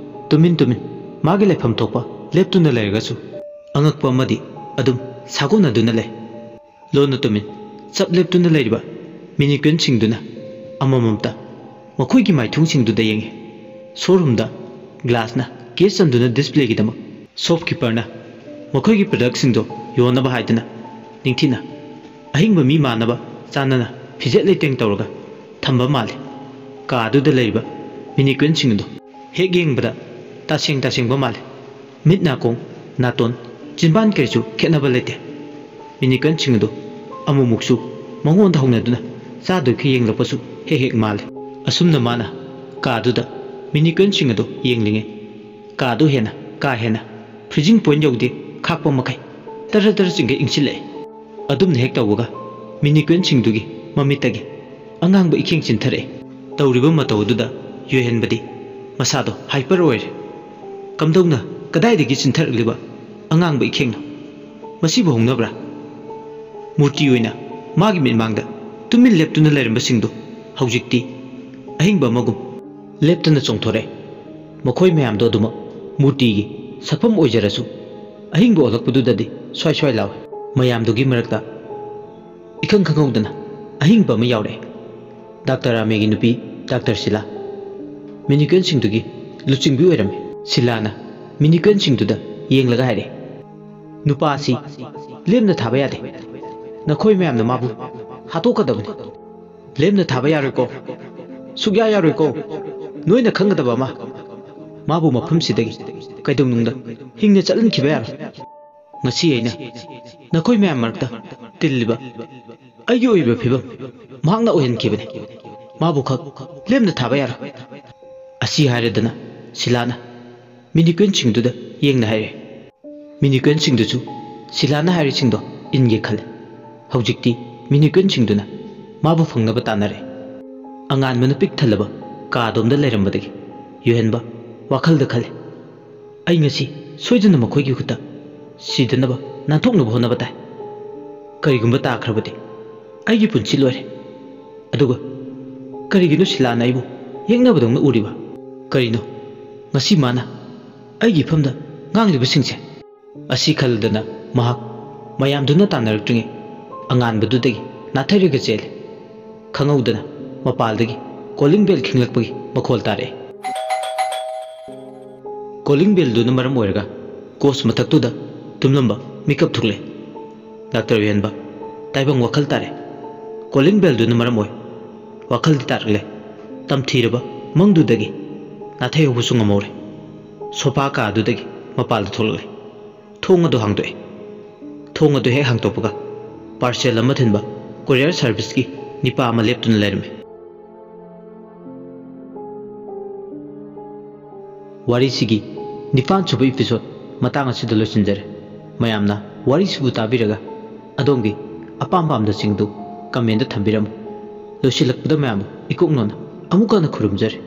ꯇꯨꯃꯤꯟ ꯇꯨꯃꯤꯟ ꯃꯥꯒꯤ ꯂꯩꯐꯝ ꯊꯣꯛꯄ ꯂꯦꯞꯇꯨꯅ ꯂꯩꯔꯒꯁꯨ ꯑꯉꯛꯄ ꯑꯃꯗꯤ ꯑꯗꯨꯝ ꯁꯥꯒꯣꯟꯅꯗꯨꯅ ꯂꯩ꯫ ꯂꯣꯟꯅ ꯇꯨꯃꯤꯟ ꯆꯞ ꯂꯦꯞꯇꯨꯅ ꯂꯩꯔꯤꯕ mannequinꯁꯤꯡꯗꯨꯅ ꯑꯃꯃꯝꯇ ꯃꯈꯣꯏꯒꯤ ꯃꯥꯏꯊꯣꯡꯁꯤꯡꯗꯨꯗ ꯌꯦꯡꯉꯤ꯫ Showroomꯗ glassꯅ case ꯆꯟꯗꯨꯅ displayꯒꯤꯗꯃꯛ ꯁꯣꯞꯀꯤꯄꯔꯅ ꯃꯈꯣꯏꯒꯤ ꯄ꯭ꯔꯗꯛꯁꯤꯡꯗꯣ ꯌꯣꯟꯅꯕ ꯍꯥꯏꯗꯨꯅ ꯅꯤꯡꯊꯤꯅ ꯑꯍꯤꯡꯕ ꯃꯤ ꯃꯥꯟꯅꯕ ꯆꯥꯟꯅꯅ ꯐꯤꯖꯦꯠ ꯂꯩꯇꯦꯡ ꯇꯧꯔꯒ ꯊꯝꯕ ꯃꯥꯜꯂꯤ꯫ ꯀꯥ ꯑꯗꯨꯗ ꯂꯩꯔꯤꯕ ꯃꯤꯅꯤꯀ꯭ꯋꯤꯟꯁꯤꯡ ꯑꯗꯨ ꯍꯦꯛ ꯌꯦꯡꯕꯗ ꯇꯁꯦꯡ ꯇꯁꯦꯡꯕ ꯃꯥꯜꯂꯤ꯫ ꯃꯤꯠ ꯅꯥꯀꯣꯡ, ꯅꯥꯇꯣꯟ, ꯆꯤꯟꯕꯥꯟ ꯀꯔꯤꯁꯨ ꯈꯦꯠꯅꯕ ꯂꯩꯇꯦ꯫ ꯃꯤꯅꯤꯀ꯭ꯋꯤꯟꯁꯤꯡ ꯑꯗꯨ ꯑꯃꯨꯛꯃꯨꯛꯁꯨ ꯃꯉꯣꯟꯗ ꯍꯧꯅꯗꯨꯅ ꯆꯥꯗꯣꯏꯈꯩ ꯌꯦꯡꯂꯛꯄꯁꯨ ꯍꯦꯛ ꯍꯦꯛ ꯃꯥꯜꯂꯤ꯫ ꯑꯁꯨꯝꯅ ꯃꯥꯅ ꯀꯥ ꯑꯗꯨꯗ ꯃꯤꯅꯤꯀ꯭ꯋꯤꯟꯁꯤꯡ ꯑꯗꯨ ꯌꯦꯡꯂꯤꯉꯩ ꯀꯥ ꯑꯗꯨ ꯍꯦꯟꯅ ꯀꯥ ꯍꯦꯟꯅ ꯐ꯭ꯔꯤꯖꯤꯡ ꯄꯣꯏꯟ ꯌꯧꯗꯦ ꯈꯥꯛꯄ ꯃꯈꯩ ꯇꯔ ꯇꯔ ꯆꯤꯡꯒꯩ ꯏꯪꯁꯤꯜꯂꯛꯑꯦ꯫ ꯑꯗꯨꯝꯅ ꯍꯦꯛ ꯇꯧꯕꯒ ꯃꯤꯅꯤꯀ꯭ꯋꯤꯟꯁꯤꯡꯗꯨꯒꯤ ꯃꯃꯤꯠꯇꯒꯤ ꯑꯉꯥꯡꯕ ꯏꯈꯦꯡ ꯆꯤꯟꯊꯔꯛꯑꯦ꯫ ꯇꯧꯔꯤꯕ ꯃꯇꯧ ꯑꯗꯨꯗ ꯌꯣꯏꯍꯟꯕꯗꯤ ꯃꯁꯥꯗꯣ ꯍꯥꯏꯄꯔ ꯑꯣꯏꯔꯦ꯫ ꯀꯝꯗꯧꯅ ꯀꯗꯥꯏꯗꯒꯤ ꯆꯤꯟꯊꯔꯛꯂꯤꯕ ꯑꯉꯥꯡꯕ ꯏꯈꯦꯡꯅꯣ? ꯃꯁꯤꯕꯨ ꯍꯧꯅꯕ꯭ꯔꯥ? ꯃꯨꯔꯇꯤ ꯑꯣꯏꯅ ꯃꯥꯒꯤ ꯃꯤꯠꯃꯥꯡꯗ ꯇꯨꯃꯤꯟ ꯂꯦꯞꯇꯨꯅ ꯂꯩꯔꯝꯕꯁꯤꯡꯗꯨ ꯍꯧꯖꯤꯛꯇꯤ ꯑꯍꯤꯡꯕ ꯑꯃꯒꯨꯝ ꯂꯦꯞꯇꯅ ꯆꯣꯡꯊꯣꯔꯛꯑꯦ꯫ ꯃꯈꯣꯏ ꯃꯌꯥꯝꯗꯣ ꯑꯗꯨꯃꯛ ꯃꯨꯔꯇꯤꯒꯤ ꯁꯛꯐꯝ ꯑꯣꯏꯖꯔꯁꯨ ꯑꯍꯤꯡꯕ ꯑꯣꯜꯂꯛꯄꯗꯨꯗꯗꯤ ꯁ꯭ꯋꯥꯏ ꯁ꯭ꯋꯥꯏ ꯂꯥꯎꯏ꯫ ꯃꯌꯥꯝꯗꯨꯒꯤ ꯃꯔꯛꯇ ꯏꯈꯪ ꯈꯪꯍꯧꯗꯅ ꯑꯍꯤꯡꯕ ꯑꯃ ꯌꯥꯎꯔꯛꯑꯦ꯫ ꯗꯥꯛꯇꯔ ꯔꯥꯃꯦꯒꯤ ꯅꯨꯄꯤ ꯗꯥꯛꯇꯔ ꯁꯤꯂꯥ ꯃꯤꯅꯤꯀ꯭ꯋꯤꯟꯁꯤꯡꯗꯨꯒꯤ ꯂꯨꯆꯤꯡꯕꯤ ꯑꯣꯏꯔꯝꯃꯤ꯫ ꯁꯤꯂꯥꯅ ꯃꯤꯅꯤꯀ꯭ꯋꯤꯟꯁꯤꯡꯗꯨꯗ ꯌꯦꯡꯂꯒ ꯍꯥꯏꯔꯛꯑꯦ, "ꯅꯨꯄꯥ ꯑꯁꯤ ꯂꯦꯝꯅ ꯊꯥꯕ ꯌꯥꯗꯦ꯫ ꯅꯈꯣꯏ ꯃꯌꯥꯝꯅ ꯃꯥꯕꯨ ꯍꯥꯠꯇꯣꯛꯀꯗꯕꯅꯤ꯫ ꯂꯦꯝꯅ ꯊꯥꯕ ꯌꯥꯔꯣꯏꯀꯣ꯫ ꯁꯨꯛꯌꯥ ꯌꯥꯔꯣꯏꯀꯣ꯫ ꯅꯣꯏꯅ ꯈꯪꯒꯗꯕ ꯑꯃ, ꯃꯥꯕꯨ ꯃꯐꯝꯁꯤꯗꯒꯤ ꯀꯩꯗꯧꯅꯨꯡꯗ ꯍꯤꯡꯅ ꯆꯠꯍꯟꯈꯤꯕ ꯌꯥꯔꯣꯏ꯫ ꯉꯁꯤ ꯑꯩꯅ ꯅꯈꯣꯏ ꯃꯌꯥꯝ ꯃꯔꯛꯇ ꯇꯤꯜꯂꯤꯕ ꯑꯩꯒꯤ ꯑꯣꯏꯕ ꯐꯤꯕꯝ ꯃꯍꯥꯛꯅ ꯑꯣꯏꯍꯟꯈꯤꯕꯅꯤ꯫ ꯃꯥꯕꯨ ꯈꯛ ꯂꯦꯝꯅ ꯊꯥꯕ ꯌꯥꯔꯣꯏ꯫" ꯑꯁꯤ ꯍꯥꯏꯔꯗꯅ ꯁꯤꯂꯥꯅ ꯃꯤꯅꯤꯀ꯭ꯋꯤꯟꯁꯤꯡꯗꯨꯗ ꯌꯦꯡꯅ ꯍꯥꯏꯔꯦ꯫ ꯃꯤꯅꯤꯀ꯭ꯋꯤꯟꯁꯤꯡꯗꯨꯁꯨ ꯁꯤꯂꯥꯅ ꯍꯥꯏꯔꯤꯁꯤꯡꯗꯣ ꯏꯟꯒꯦ ꯈꯜꯂꯦ꯫ ꯍꯧꯖꯤꯛꯇꯤ ꯃꯤꯅꯤꯀ꯭ꯋꯤꯟꯁꯤꯡꯗꯨꯅ ꯃꯥꯕꯨ ꯐꯪꯅꯕ ꯇꯥꯟꯅꯔꯦ꯫ ꯑꯉꯥꯟꯕꯅ ꯄꯤꯛ ꯊꯜꯂꯕ ꯀꯥ ꯑꯗꯣꯝꯗ ꯂꯩꯔꯝꯕꯗꯒꯤ ꯌꯣꯍꯦꯟꯕ ꯋꯥꯈꯜꯗ ꯈꯜꯂꯦ, "ꯑꯩ ꯉꯁꯤ ꯁꯣꯏꯗꯅ ꯃꯈꯣꯏꯒꯤ ꯈꯨꯠꯇ ꯁꯤꯗꯅꯕ ꯅꯥꯟꯊꯣꯛꯅꯕ ꯍꯣꯠꯅꯕ ꯇꯥꯏ꯫ ꯀꯔꯤꯒꯨꯝꯕ ꯇꯥꯈ꯭ꯔꯕꯗꯤ ꯑꯩꯒꯤ ꯄꯨꯟꯁꯤ ꯂꯣꯏꯔꯦ꯫ ꯑꯗꯨꯒ ꯀꯔꯤꯒꯤꯅꯣ ꯁꯤꯂꯥꯅ ꯑꯩꯕꯨ ꯌꯦꯛꯅꯕꯗꯧꯅ ꯎꯔꯤꯕ? ꯀꯔꯤꯅꯣ ꯉꯁꯤ ꯃꯥꯅ ꯑꯩꯒꯤ ꯏꯐꯝꯗ ꯉꯥꯡꯂꯤꯕꯁꯤꯡꯁꯦ?" ꯑꯁꯤ ꯈꯜꯂꯗꯅ ꯃꯍꯥꯛ ꯃꯌꯥꯝꯗꯨꯅ ꯇꯥꯟꯅꯔꯛꯇ꯭ꯔꯤꯉꯩ ꯑꯉꯥꯟꯕꯗꯨꯗꯒꯤ ꯅꯥꯊꯩꯔꯒ ꯆꯦꯜꯂꯤ꯫ ꯈꯪꯍꯧꯗꯅ ꯃꯄꯥꯜꯗꯒꯤ ꯀꯣꯂꯤꯡ ꯕꯦꯜ ꯈꯤꯡꯂꯛꯄꯒꯤ ꯃꯈꯣꯜ ꯇꯥꯔꯛꯑꯦ꯫ ꯀꯣꯂꯤꯡ ꯕꯦꯜꯗꯨꯅ ꯃꯔꯝ ꯑꯣꯏꯔꯒ ꯀꯣꯁ ꯃꯊꯛꯇꯨꯗ ꯇꯨꯝꯂꯝꯕ ꯃꯤꯀꯞ ꯊꯣꯛꯂꯦ꯫ ꯗꯥꯛꯇꯔ ꯑꯣꯏꯍꯟꯕ ꯇꯥꯏꯕꯪ ꯋꯥꯈꯜ ꯇꯥꯔꯦ꯫ ꯀꯣꯂꯤꯡ ꯕꯦꯜꯗꯨꯅ ꯃꯔꯝ ꯑꯣꯏ꯫ ꯋꯥꯈꯜꯗꯤ ꯇꯥꯔꯛꯂꯦ꯫ ꯇꯝꯊꯤꯔꯕ ꯃꯪꯗꯨꯗꯒꯤ ꯅꯥꯊꯩꯍꯧꯕꯁꯨ ꯉꯝꯍꯧꯔꯦ꯫ ꯁꯣꯐꯥ ꯀꯥꯗꯨꯗꯒꯤ ꯃꯄꯥꯟꯗ ꯊꯣꯛꯂꯛꯂꯦ꯫ ꯊꯣꯡ ꯑꯗꯨ ꯍꯥꯡꯗꯣꯛꯑꯦ꯫ ꯊꯣꯡ ꯑꯗꯨ ꯍꯦꯛ ꯍꯥꯡꯗꯣꯛꯄꯒ ꯄꯥꯔꯁꯦꯜ ꯑꯃ ꯊꯤꯟꯕ ꯀꯣꯔꯤꯌꯔ ꯁꯥꯔꯚꯤꯁꯀꯤ ꯅꯤꯄꯥ ꯑꯃ ꯂꯦꯞꯇꯨꯅ ꯂꯩꯔꯝꯃꯤ꯫ ꯋꯥꯔꯤꯁꯤꯒꯤ ꯅꯤꯄꯥꯟ ꯁꯨꯕ ꯏꯄꯤꯁꯣꯗ ꯃꯇꯥꯡ ꯑꯁꯤꯗ ꯂꯣꯏꯁꯤꯟꯖꯔꯦ꯫ ꯃꯌꯥꯝꯅ ꯋꯥꯔꯤꯁꯤꯕꯨ ꯇꯥꯕꯤꯔꯒ ꯑꯗꯣꯝꯒꯤ ꯑꯄꯥꯝ ꯄꯥꯝꯗꯁꯤꯡꯗꯨ ꯀꯃꯦꯟꯗ ꯊꯝꯕꯤꯔꯝꯃꯨ꯫ ꯂꯣꯏꯁꯤꯜꯂꯛꯄꯗ ꯃꯌꯥꯝꯕꯨ ꯏꯀꯣꯛ ꯅꯣꯟꯅ ꯑꯃꯨꯛ ꯍꯟꯅ ꯈꯨꯔꯨꯝꯖꯔꯤ꯫